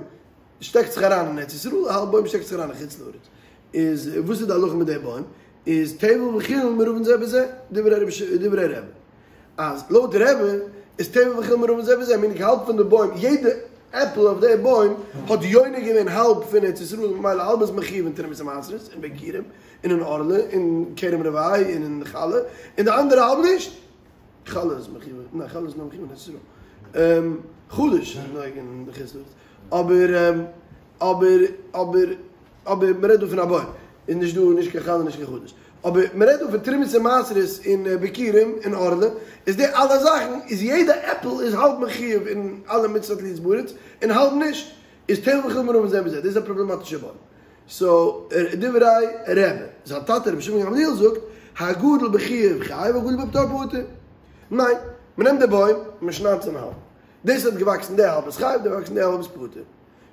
שטעקט זיך אריין אין ארץ ישראל, האלב בוים שטעקט זיך אריין אין חוץ לארץ. איז וואס איז די הלכה מיט די בוים? איז טבל וחולין מעורבין זה בזה, דברי רבי. אז לויט רבי איז טבל וחולין מעורבין זה בזה, מינינג האלב פון די בוים, יעדע עפל אויף די בוים האט יונק געווען האלב פון ארץ ישראל, ממילא האלב איז מחויב אין תרומות ומעשרות און ביכורים און אין ערלה און כרם רבעי און אין חלה, און די אנדערע האלב נישט. חלה איז מחויב, ניין חלה איז נאר מחויב אין ארץ ישראל. חדש איז נוהג אין חוץ לארץ. אבער אבער אבער אבער מ'רעדט דא פון א בוים, איז נישט דא נישט קיין חלה נישט קיין חדש. אבער מ'רעדט דא פון תרומות ומעשרות און ביכורים און ערלה, איז די אלע זאכן איז יעדע עפל איז האלב מחויב אין אלע מצוות תלויות בארץ און האלב נישט, איז טבל וחולין מעורבין זה בזה, דאס איז א פראבלעמאטישע בוים. סאו דברי רבי, זיין טאטע רבי שמעון גמליאל זאגט, הגדל בחיוב חייב הגדל בפטור פטור. ניין, מ'נעמט די בוים, מ'שניידט עס אין האלב. דאס האט געוואקסן די האלב איז חייב, די געוואקסן די האלב איז פטור. זאגט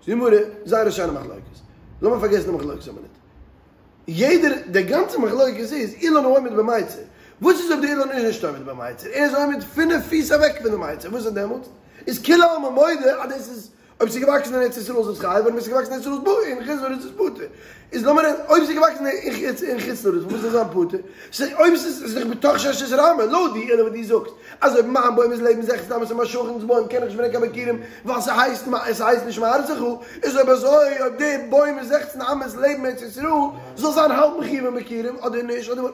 די גמרא, זייער א שיינע מחלוקת. לאמיר פארגעסן די מחלוקת א מינוט. יעדער, די גאנצע מחלוקת איז, אילן העומד במיצר. וואס איז אויב די אילן איז נישט עומד במיצר? ער איז עומד פינף פיס אוועק פון די מיצר, וואס איז דעמאלטס? איז כולי עלמא מודה אז דאס איז אויב ס'איז געוואקסן אין ארץ ישראל איז עס חייב, און אויב ס'איז געוואקסן אין ארץ ישראל אין חוץ לארץ איז עס פטור. איז לאמיר רעדן, אויב ס'איז געוואקסן אין חוץ לארץ, פארוואס זאל זיין פטור? ס'איז אויב ס'איז איז דאך בתוך שש עשרה אמה, לויט די עולא וואס דו זאגסט, אז אויב מיין בוים איז לעבן זעכצן אמות און מיין שכן'ס בוים קען איך נישט ברענגען קיין ביכורים ווייל ס'הייסט עס הייסט נישט מארצך, איז אויב אזוי אויב די בוים איז זעכצן אמות לעבן ארץ ישראל זאל זיין האלב מחויב אין ביכורים אדער נישט אדער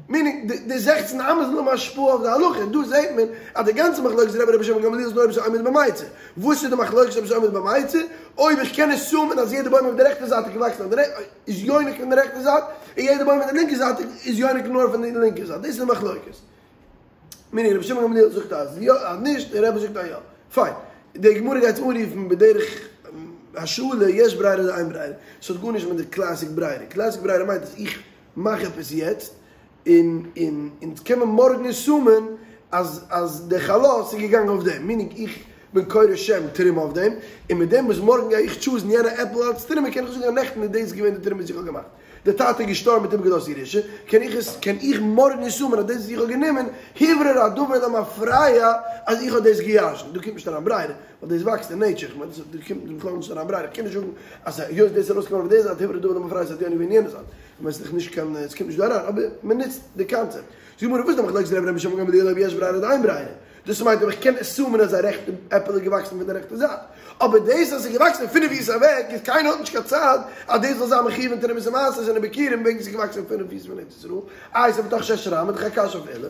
מיינינג די זעכצן אמות זאל האבן השפעה אויף די הלכה, דא זעהט מען אז די גאנצע מחלוקת רבי רבי שמעון גמליאל איז נאר אויב ס'איז עומד במיצר. וואס איז די מחלוקת אויב ס'איז עומד במיצר? אויב איך קען עסומען אז יעדע בוים אויף די רעכטע זייט איז געוואקסן אויף די רעכטע איז יונק פון די רעכטע זייט, און יעדע בוים אויף די לינקע זייט איז יונק נאר פון די לינקע זייט. דאס איז די מחלוקת. מיינינג רבי שמעון גמליאל זאגט אז יא אז נישט און רבי זאגט אז יא. פיין. די גמרא גייט אנרופן בדרך השאלה יש ברירה אדער אין ברירה. ס'האט גארנישט מיט די קלאסיק ברירה. קלאסיק ברירה מיינט אז איך מאך עפעס יעצט און און אונז קען מען מארגן עסומען אז אז די חלות איז געגאנגען אויף דעם, מינינג איך בין קורא שם תרומה אויף דעם, און מיט דעם וואס מארגן גיי איך טשוזן יענע עפל אלץ תרומה קען איך זאגן אז נעכטן איז דאס געווען די תרומה וואס איך האב געמאכט, די טאטע איז געשטארבן מיט איבערגעלאזט ירושה, קען איך עס קען איך מארגן עסומען אז דאס וואס איך האב גענומען הוברר הדבר למפרע אז איך האב דאס געירשנט, דא קומט נישט אריין ברירה, ווייל דאס וואקסט אין נעיטשער, איך מיין דאס דא קומט בכלל נישט אריין ברירה, איך קען נישט זאגן אז היות דאס איז ארויסגעקומען אויף די זייט הוברר הדבר למפרע אז ס'האט יא געווען יענע זייט. כ'מיין ס'איז דאך נישט קיין, עס קומט נישט דא אריין, אבער מען נוצט די קאנצעפט. זאגט די גמרא, וואס איז די מחלוקת רבי רבי שמעון גמליאל אויב יש ברירה אדער אין ברירה? דאס מיינט אויב איך קען עסומען אז א רעכטע עפל איז געוואקסן פון די רעכטע זייט. אבער דאס אז ס'איז געוואקסן פינף פיס אוועק איז קיינער האט נישט קיין צד אז דאס זאל זיין מחויב אין תרומות ומעשרות און אין ביכורים וועגן ס'איז געוואקסן פינף פיס פון ארץ ישראל. איי ס'איז בתוך שש עשרה אמה, דאך א קשיא אויף עולא.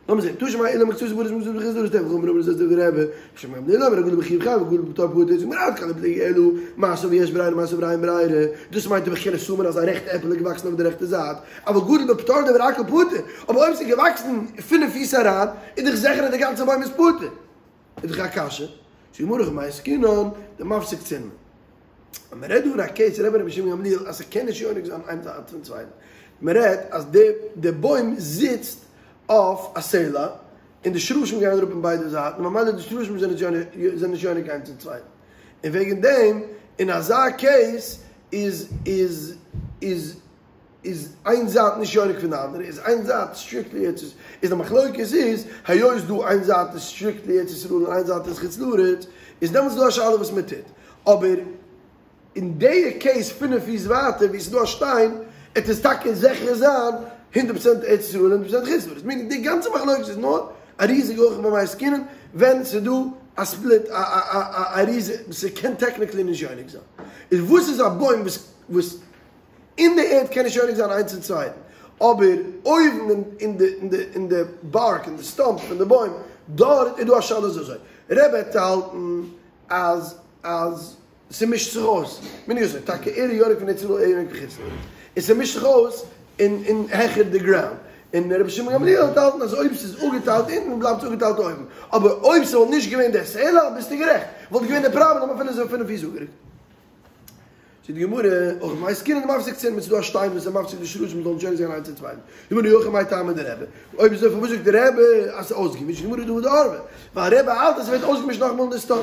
לאמיר זעהן, תא שמע אילן מקצתו בארץ ומקצתו בחוץ לארץ טבל וחולין מעורבין זה בזה דברי רבי, רבי שמעון גמליאל אומר הגדל בחיוב חייב הגדל בפטור פטור, זאגט די גמרא עד כאן לא פליגי אלא מר סבר יש ברירה מר סבר אין ברירה, דאס מיינט אויב איך קען עסומען אז א רעכטע עפל איז געוואקסן אויף די רעכטע זייט, אבל גדל בפטור דברי הכל פטור, אבער אויב ס'איז געוואקסן פינף פיס אריין, איז דאך זיכער אז די גאנצע בוים איז פטור. איז דאך א קשיא. זאגט די גמרא במאי עסקינן, דמפסיק צונמא. אז מען רעדט דא אין א קעיס רבי רבי שמעון גמליאל אז ס'קען נישט יונק זיין איין זייט פון צווייטן, מען רעדט אז די די בוים זיצט אויף א סלע און די שרשים גייען אראפ אין ביידע זייטן ממילא די שרשים זענען זענען נישט יונק איינס צום צווייטן און וועגן דעם אין אזא קעיס איז איז איז איז איין זייט נישט יונק פון די אנדערע איז איין זייט סטריקטלי ארץ ישראל איז די מחלוקת איז היות דא איין זייט איז סטריקטלי ארץ ישראל און איין זייט איז חוץ לארץ איז דעמאלטס דא א שאלה וואס מען טוט אבער אין די קעיס פינף פיס ווייטער ווי עס איז דא א שטיין עט עס טאקע זיכער זיין הונדערט פראצענט ארץ ישראל און הונדערט פראצענט חוץ לארץ מיינט די גאנצע מחלוקת איז נאר א ריזיגע הכא במאי עסקינן ווען ס'איז דא א ספליט א א א א ריזיג ס'קען טעקניקלי נישט יונק זיין איז וואס איז א בוים וואס וואס אין די ערד קען נישט יונק זיין איינס צום צווייטן, אבער אויבן אין די אין די אין די בארק אין די סטאמפ פון די בוים דארט איז דא א שאלה איז אזוי, רבי וועט האלטן אז אז ס'מישט זיך אויס, מיינט אזוי, טאקע ער איז יונק פון ארץ ישראל ער איז יונק פון חוץ לארץ, און ס'מישט זיך אויס אין אין העכער די גראונד, און רבי שמעון גמליאל וועט האלטן אז אויב ס'איז אפגעטיילט אונטן בלייבט עס אפגעטיילט אויבן, אבער אויב ס'וואלט נישט געווען די סלע ביסטו גערעכט, וואלט געווען די פראבלעם אפילו ס'איז פינף פיס אפגערוקט. זאגט די גמרא, הכא במאי עסקינן דמפסיק צונמא, ס'איז דא א שטיין וואס איז מפסיק די שרשים זאלן נישט יונק זיין איינס צום צווייטן. די גמרא אי הכי מאי טעמא דרבי, אויב אזוי פארוואס זאגט רבי אז ס'איז אויסגעמישט? די גמרא דא דערבי, ווייל רבי האלט אז ס'ווערט אויסגעמישט נאכאמאל אין די סטאם.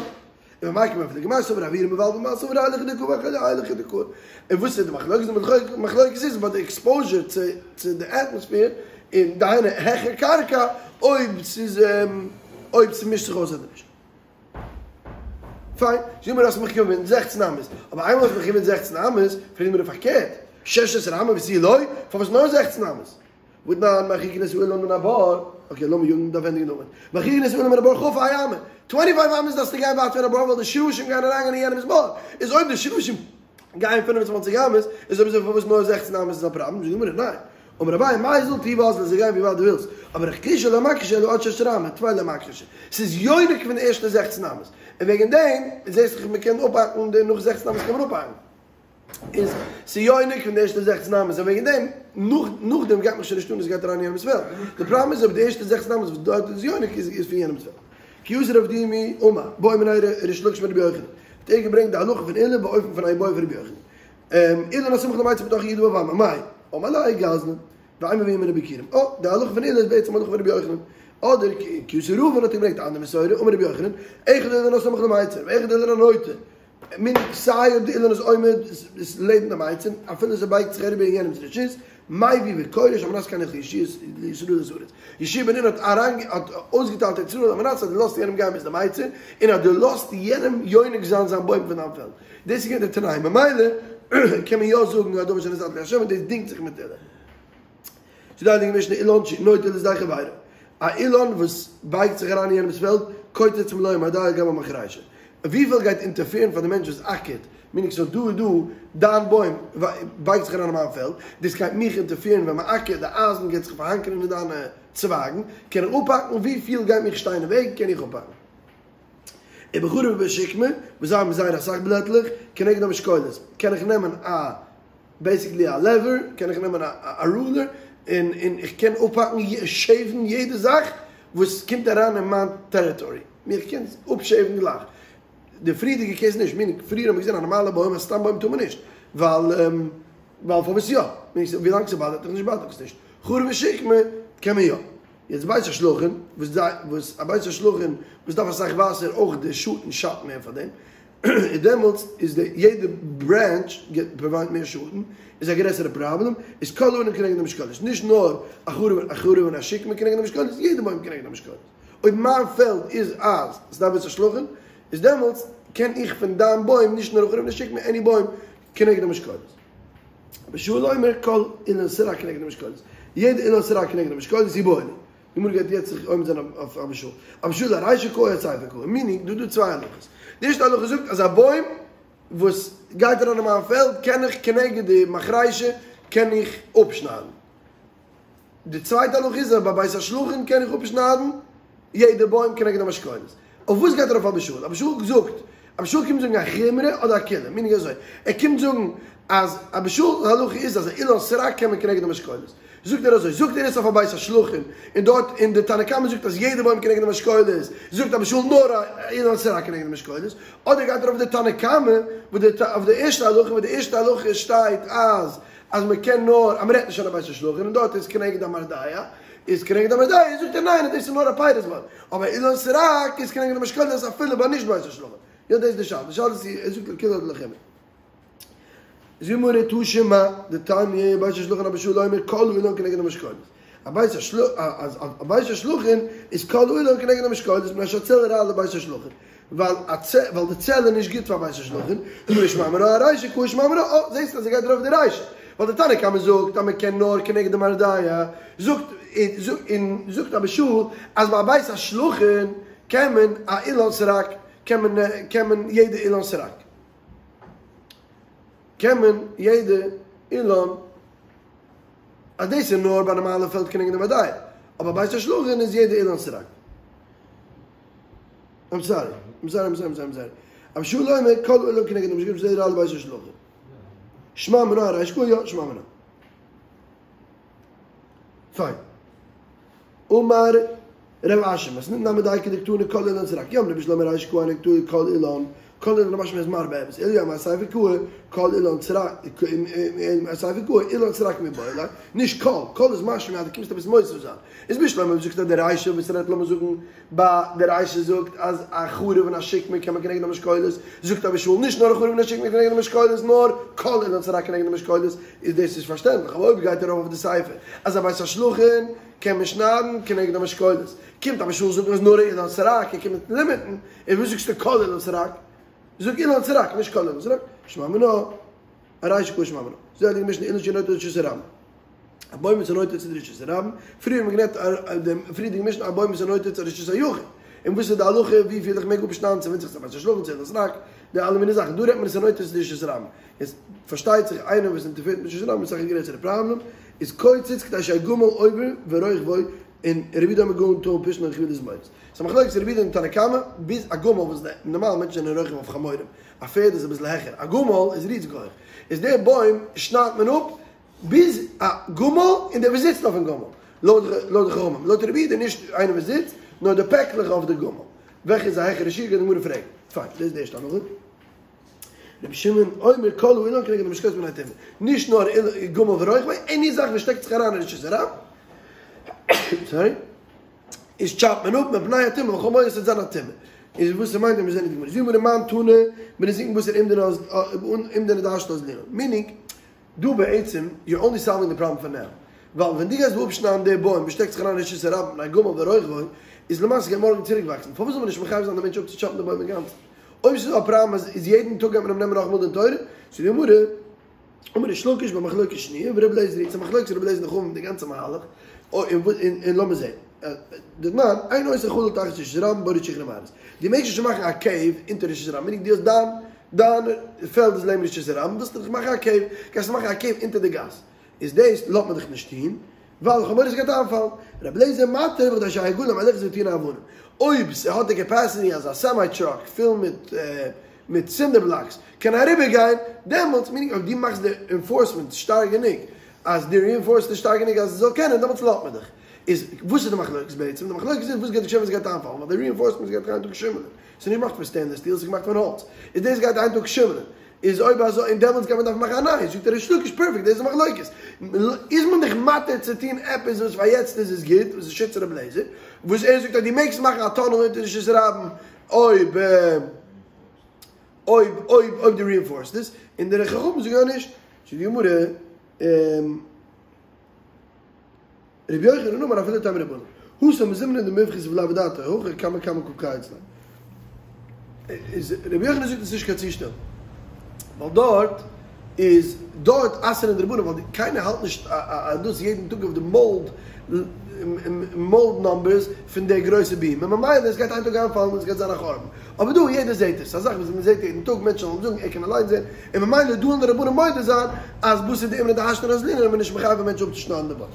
ובמאי קא מיפלגי מר סבר אוירא מבלבל מר סבר עילוי דקא ועילוי דקא. און וואס איז די מחלוקת? די מחלוקת איז ביי די עקספאוזשער צו צו די אטמאספעיר און דהיינו העכער קרקע אויב ס'איז אויב ס'מישט זיך אויס אדער נישט. פיין, זאג מיר האסט מיך געווינט זעכצן אמות, אבער איינמאל האסט מיך געווינט זעכצן אמות, פרעג מיר פארקערט, שש עשרה אמה ותו לא, פארוואס נאר זעכצן אמות? והתנן מרחיקין את האילן מן הבור, אקעי לאמיר יאגן דארף ענדיגן דאמען, מרחיקין את האילן מן הבור כ"ה אמה, טווענטי פייוו אמות דארפסטו גיין ווייט פון א בור ווייל די שרשים גייען אריינגיין אין יענעמס בור, איז אויב די שרשים גייען פינף און צוואנציג אמות, איז אויב אזוי פארוואס נאר זעכצן אמות איז א פראבלעם, זאגט די גמרא ניין, אמר אביי מיזל טו ואזיל זיי גיין ווי ווייט דו ווילסט, אבער אכחושה לא מכחשי אלא עד שש עשרה אמה, טפי לא מכחשי, ס'איז יונק פון די ערשטע זעכצן אמות, און וועגן דעם זעסט דאך מ'קען אפהאקן די נאך זעכצן אמות קען מען אפהאקן, איז ס'יונק פון די ערשטע זעכצן אמות, און וועגן דעם נאך נאכדעם גייט מיך שוין נישט אן עס גייט אריין אין יענעמ'ס פעלד, די פראבלעם איז אויב די ערשטע זעכצן אמות וואס דארט איז יונק איז איז פון יענעמ'ס פעלד. כי אתא רב דימי אמר, בעא מיניה ריש לקיש מרבי יוחנן, האט ער געברענגט די הלכה פון עולא באופן פון א איבעיא פון רבי יוחנן. אילן הסמוך למיצר בתוך י"ו אמה, מאי? אמר ליה גזלן, ואין מביאין ממנו ביכורים. אה, די הלכה פון עולא איז בעצם הלכה פון רבי יוחנן. אדער כי אתא רבין האט געברענגט א אנדער מסורה, אמר רבי יוחנן, אחד אילן הסמוך למיצר, ואחד אילן הנוטה. מיינט סיי אויב די אילן איז עומד איז לעבן די מיצר, אפילו ס'בייגט זיך אריבער אין יענעמ'ס רשות, מביא וכורש על מנת להקניח ליהושע לישראל את הארץ. יהושע בן נון האט אריין האט אויסגעטיילט ארץ ישראל על מנת אז דו לאזט יענעם גיין ביז די מיצר, און אז דו לאזט יענעם יונק זיין זיין בוים פון דיין פעלד. דאס איז געווען די תנאי, ממילא קען מען יא זאגן אדמה שנתתי להשם און דאס דינגט זיך מיט עולא. זאגט די הייליגע משנה אילן שנוטה לשדה חבירו, א אילן וואס בייגט זיך אריין אין יענעמס פעלד, קוצץ מלא המרדע על גבי המחרישה. וויפיל גייט אינטערפירן פאר די מענטש וואס אקערט, מיינט סאו דא איז דא דיין בוים בייגט זיך אריין אין מיין פעלד, דאס גייט מיך אינטערפירן ווען מען אקערט, די אייזן גייט זיך פארהאנקערן אין דיינע צווייגן, קען איך אפהאקן, וויפיל גייט מיך שטיין אין וועג, קען איך אפהאקן. ובחרבה ובשקמה, וואס זיי האבן זייער אסאך בלעטלעך, כנגד המשקולת, קען איך נעמען א, בעיסיקלי א לעווער, קען איך נעמען א רולער, און און איך קען אפהאקן, שעיוון יעדע זאך וואס קומט אריין אין מיין טעריטארי, איך קען אפשעיוון גלייך. די פריערדיגע קעיס נישט, מיינט פריער האט מען געזען א נארמאלע בוים, א סתם בוים טאר מען נישט, ווייל ווייל פארוואס יא? ווילאנג ס'באדערט דיך נישט באדערט עס נישט. חרבה ושקמה קען מען יא. יעצט בית השלחין, וואס די, וואס א בית השלחין וואס דארף אסאך וואסער אויך די שאטן שאדט מער פאר דעם, און דעמאלטס איז די יעדע ברענטש געט פראווייד מער שאטן, איז א גרעסערע פראבלעם, איז כל העלים כנגד המשקולת, נישט נאר א חרבה א חרבה און א שקמה כנגד המשקולת, יעדע בוים כנגד המשקולת. אויב מיין פעלד איז אז ס'דארף בית השלחין, איז דעמאלטס קען איך פון דיין בוים נישט נאר א חרבה און א שקמה עני בוים כנגד המשקולת. אבא שאול אומר כל אילן סרק כנגד המשקולת, יעדע אילן סרק כנגד המשקולת איבעיא להו. די גמרא גייט יעצט זיך עומד זיין אויף אבא שאול. אבא שאול ארישא קאי אסיפא קאי, מיענינג דא דא צוויי הלכות. די ערשטע הלכה זאגט אז א בוים וואס גייט אריין אין מיין פעלד קען איך כנגד די מחרישה קען איך אפשניידן. די צווייטע הלכה איז אז ביי בית השלחין קען איך אפשניידן יעדע בוים כנגד המשקולת. אויף וואס גייט ארויף אבא שאול? אבא שאול זאגט, אבא שאול קומט זאגן א חומרא אדער א קולא? מיינט אזוי, ער קומט זאגן אז אבא שאול'ס הלכה איז אז א אילן סרק קען מען כנגד המשקולת. זאגט ער אזוי, זאגט ער עס אויף א בית השלחין, און דארט און די תנא קמא זאגט אז יעדע בוים כנגד המשקולת, זאגט אבא שאול נאר א אילן סרק כנגד המשקולת, אדער גייט ער אויף די תנא קמא, וואס די אויף די ערשטע הלכה, וואס די ערשטע הלכה שטייט אז אז מען קען נאר אז מען רעדט נישט פון א בית השלחין און דארט איז כנגד המרדע, איז כנגד המרדע, זאגט ער ניין דאס איז נאר א פירות בוים, אבער אילן סרק איז כנגד המשקולת אפילו ביי נישט בית השלחין. יא דאס איז די שאלה, די שאלה איז צו ער זאגט לקולא אדער לחומרא. זאגט די גמרא תא שמע, דתניא בית השלחין אבא שאול אומר כל האילן כנגד המשקולת. א בית אז א בית השלחין איז כל האילן כנגד המשקולת מפני שהצל רע לבית השלחין. ווייל א צל ווייל די צל איז נישט גוט פאר בית השלחין, זאגט די גמרא שמע מינה ארישא קאי שמע מינה, אה זעסט אז ער גייט ארויף די רישא, ווייל די תנא קמא זאגט אז מען קען נאר כנגד די מרדע, זאגט און זאגט אבא שאול אז ביי בית השלחין קען מען א אילן סרק קען מען קען מען יעדע אילן סרק קען מען יעדע אילן אז דאס איז נאר ביי נארמאלע פעלד כנגד די מרדע, אבער בית השלחין איז יעדע אילן סרק. איים סארי, איים סארי, איים סארי, איים סארי. אבא שאול אומר כל האילן כנגד המשקולת מפני שהצל רע לבית השלחין. שמע מינה ארישא קאי יא, שמע מינה. פיין. אמר רב אשי, מתניתין נמי דייקא דקתני כל אילן סרק. אי אמרת בשלמא רישא קאי היינו דקתני כל אילן. כל אילן משמע איז מרבה עפעס, אלא אסיפא קאי, כל אילן סרק, אסיפא קאי, אילן סרק מיבעי ליה, נישט כל, כל איז משמע אז דו קומסט עפעס מוסיף זיין. איז בשלמא אויב זאגסטו אז די רישא וואס רעדט לאמיר זאגן ביי די רישא זאגט אז א חרוב און א שקמה קען מען כנגד המשקולת, זאגט אבא שאול נישט נאר א חרוב און א שקמה כנגד המשקולת נאר כל אילן סרק כנגד המשקולת, איז דאס איז פארשטענדליך, אבער אויב גייט ארויף אויף די סיפא אז א בית השלחין קען מען שניידן כנגד המשקולת, קומט אבא שאול זאגן אז נאר אילן סרק ער קומט לימיטן, איז וואס זאגסטו כל אילן סרק? זאג אילן סרק נישט כל אילן סרק, שמע מינה, ארישא קא שמע מינה, זאגט די משנה אילן שנוטה לרשות הרבים. א בוים וואס איז נוטה צו די רשות הרבים, פריער האט מען גערעדט דעם פריערדיגן משנה א בוים וואס איז נוטה צו רשות היחיד, און וואס איז די הלכה וויפיל איך מעג אפשניידן ס'ווענדט זיך צו בית השלחין צו אילן סרק, די אלע מיני זאכן, דא רעדט מען עס איז נוטה צו די רשות הרבים, יעצט פארשטייט זיך איינער וואס אינטערפערט מיט רשות הרבים איז אסאך א גרעסערע פראבלעם, איז קוצץ כדי שיהא גמל עובר ורוכבו, און רבי יהודה אומר גמל טעון פשתן הרחבת תזמורת. ס'איז א מחלוקת רבי יהודה און תנא קמא, ביז א גמל וואס נארמאל מענטשן זענען רוכב אויף חמורים, א פערד איז אביסל העכער, א גמל איז ריזיג הויך, איז דער בוים שניידט מען אפ ביז א גמל און דער וואס זיצט אויפן גמל, לויט לויט די חכמים, לויט רבי יהודה נישט איינער וואס זיצט, נאר די פעקלעך אויף די גמל, וועלכע איז א העכערע שיעור גייט די גמרא פרעגן. פיין, דאס איז די ערשטע הנחה. רבי שמעון אומר כל האילן כנגד המשקולת מפני טומאה, נישט נאר גמל ורוכבו, עני זאך וואס שטעקט זיך אריין אין רשות הרבים, סארי, איז טשאפט מען אפ מפני הטומאה, ווייל כ'האב מורא ס'וועט זיין א טומאה. איז וואס ס'מיינט ווען מיר זעען אין די גמרא. זאגט די גמרא מאן תנא בנזיקין בתר אומדנא דהשתא אזלינן. מינינג, דא בעצם יור אנלי סאלווינג די פראבלעם פאר נאו, ווייל ווען דו גייסט דא אפשניידן די בוים וואס שטעקט זיך אריין אין רשות הרבים מפני גמל ורוכבו, איז למעשה גייט מארגן צוריק וואקסן, פארוואס זאל מען נישט מחייב זיין די מענטש אפצוטשאפן די בוים אינגאנצן? אויב ס'איז דא א פראבלעם אז איז יעדן טאג גייט מען אים נעמען נאכאמאל דין תורה, זאגט די גמרא, אמר ריש לקיש במחלוקת שנויה ור' אליעזר היא, ס'איז א מחלוקת ר' אליעזר און חכמים די גאנצע מהלך, און לאמיר זעהן, דתנן, אין עושין חלל תחת רשות הרבים בו רציחה למעלות, דו מעגסט נישט מאכן א קעיוו אונטער רשות הרבים, מיינט דו האסט דיין דיין פעלד איז לעבן רשות הרבים, ווילסטו דיך מאכן א קעיוו, גייסטו מאכן א קעיוו אונטער די גאס, איז דאס לאזט מען דיך נישט טון, ווייל איך האב מורא ס'גייט איינפאלן. רבי אליעזר מתיר בכדי שיהא גלוי מהלכת וטעונה אבנים. אויב ס'האט די קעפעסיטי אז א סעמיי טראק פול מיט מיט סינדער בלאקס קען אריבער גיין, דעמאלטס, מיענינג אויב דו מאכסט די אינפארסמענט שטארק גענוג אז דו ריאינפארסט עס שטארק גענוג אז עס זאל קענען, דעמאלטס לאזט מען דיך. איז וואס איז די מחלוקת בעצם? די מחלוקת איז וואס גייט געשען ווען ס'גייט איינפאלן, ווייל די ריאינפארסמענט גייט איין טאג שימלען. ס'איז נישט געמאכט פון סטעינלעס סטיל, ס'איז געמאכט פון האלץ. איז דאס גייט איין טאג שימלען. איז אויב אזוי און דעמאלטס גייט מען דארפן מאכן א נייע, זאגט ריש לקיש פערפעקט, דאס איז די מחלוקת. איז מען דיך מתיר צו טון עפעס וואס פאר יעצט איז עס גוט, וואס איז שיטת רבי אליעזר, וואס ער זאגט אז דו מעגסט מאכן א טאנעל אונטער רשות הרבים אויב אויב אויב אויב דו ריאינפארסט עס, און די חכמים זאגן אז נישט. זאגט די גמרא. רבי יוחנן אמר אפילו תימא רבנן. התם זימנין דמיפחת ולאו אדעתיה הכי קמא קמא קא קייץ ליה. איז רבי יוחנן זאגט עס איז נישט קיין צושטעל. ווייל דארט איז דארט אסר'ן די רבנן ווייל קיינער האלט נישט א דאס יעדן טאג אויף די מאלד מאלד נאמבערס פון די גרויסע ביעם און ממילא עס גייט איין טאג איינפאלן און עס גייט זיין א חורבן. אבער דא יעדער זעט עס, ס'איז א זאך וואס מען זעט יעדן טאג, מענטשן זאלן זאגן, ער קען אליין זען, און ממילא דא וועלן די רבנן מודה זיין אז בתר דאומדנא דהשתא אזלינן איז מען נישט מחייב א מענטש אפצושניידן די בוים.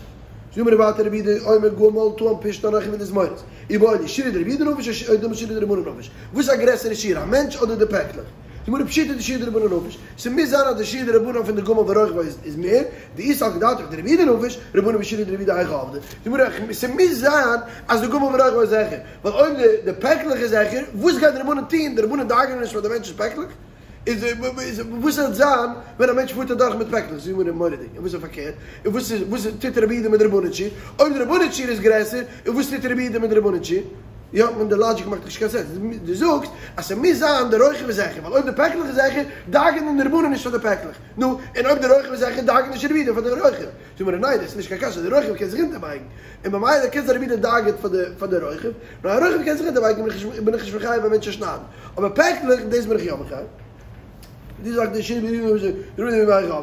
זאגט די גמרא ווייטער רבי יהודה אומר גמל טעון פשתן הרחבת תזמורת, איבעיא להו, שיעורא דרבי יהודה נפיש או דילמא שיעורא דרבנן נפיש, וואס איז א גרעסערע שיעור א מענטש אדער די פעקלעך? זאגט די גמרא פשיטא דשיעורא דרבנן נפיש, ס'מוז זיין אז די שיעור דרבנן פון די גמל ורוכבו איז מער, דאי סלקא דעתך דרבי יהודה נפיש, רבנן בשיעורא דרבי יהודה היכי עבדי, זאגט די גמרא ס'מוז זיין אז די גמל ורוכבו איז העכער, ווייל אויב די פעקלעך איז העכער, וואס גייט די רבנן טוהן? די רבנן דאגה'נען נישט פאר די מענטש'נס פעקלעך? איז וואס וועט זיין ווען א מענטש פארט אדורך מיט פעקלעך? זאגט די גמרא מורא'דיג, און וואס איז פארקערט? און וואס איז וואס טוט רבי יהודה מיט די רבנן שיעור? אויב די רבנן שיעור איז גרעסער, און וואס טוט רבי יהודה מיט די רבנן שיעור? יא, מען די לאגיק מאכט נישט קיין סענס, דו זאגסט אז ס'מוז זיין די רוכב איז העכער, ווייל אויב די פעקלעך איז העכער, דאגה'נען די רבנן נישט פאר די פעקלעך, נו, און אויב די רוכב איז העכער, דאגה'ט נישט רבי יהודה פאר די רוכב. זאגט די גמרא ניין, דאס איז נישט קיין קשיא, די רוכב קען זיך אונטערבייגן, און ממילא קען זיין רבי יהודה דאגה'ט פאר די פאר די רוכב, נאר א רוכב קען זיך אונטערבייגן בין איך נישט בין איך נישט מחייב א מענטש צו שניידן, אבער פעקלעך דאס בין איך יא מחייב. די זאגט די שיעורא דרבי יהודה זאגט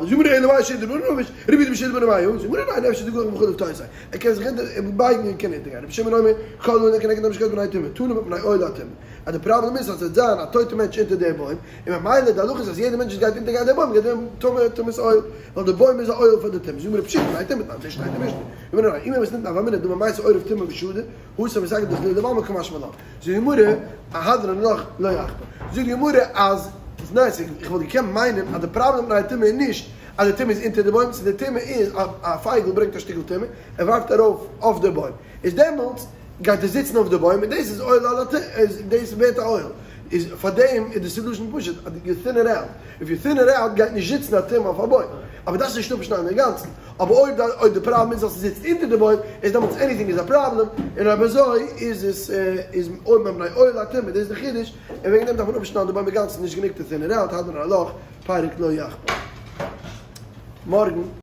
די גמרא אלא מאי שיעורא דרבנן נפיש, רבי יהודה בשיעורא דרבנן מאי, זאגט די גמרא ניין אפשר דגח בחליף תותיה, ער קען זיך אונטערבייגן און קען אונטערגיין, רבי שמעון אומר כל האילן כנגד המשקולת מפני טומאה, תנא מפני אוהל הטומאה, אז די פראבלעם איז אז עס וועט זיין א טויטע מענטש אונטער די בוים, און ממילא די הלכה איז אז יעדע מענטש וואס גייט אונטערגיין די בוים גייט ווערן טמא טומאת אוהל, ווייל די בוים איז א אוהל פאר די טומאה, זאגט די גמרא פשיטא מפני טומאה תנן, אזוי שטייט אין משנה, זאגט די גמרא ניין, אי ממתניתין הוה אמינא דאמר מתו עורב טומאה ושדי, התם מסגי דזלולי בעלמא קא משמע לן, זאגט די גמרא אהדרן לך לא עכבר, זאגט די גמרא אז ניין איך וואלט געקענט מיינען אז די פראבלעם מפני טומאה איז נישט אז די טומאה איז אונטער די בוים, ס'איז די טומאה איז א פייגל ברענגט א שטיקל טומאה ער ווארפט ארויף אויף די בוים, איז דעמאלטס גייט ער זיצן אויף די בוים און דאס איז אוהל על הטומאה, דאס ווערט א אוהל. איז פאר דעם איז די סעלושען פשוט, אז יו טין איט אוט, איף יו טין איט אוט גייט נישט זיצן א טומאה אויף א בוים, אבער דארפסט נישט אפשניידן אינגאנצן, אבער אויב אויב די פראבלעם איז אז ס'זיצט אונטער די בוים איז דעמאלטס עניטינג איז א פראבלעם, און אויב אזוי איז עס איז אויב מפני אוהל הטומאה דאס איז די חידוש, און וועגן דעם דארף מען אפשניידן די בוים אינגאנצן נישט גענוג טו טין איט אוט, הדרן עלך, פרק לא יחפור. מארגן.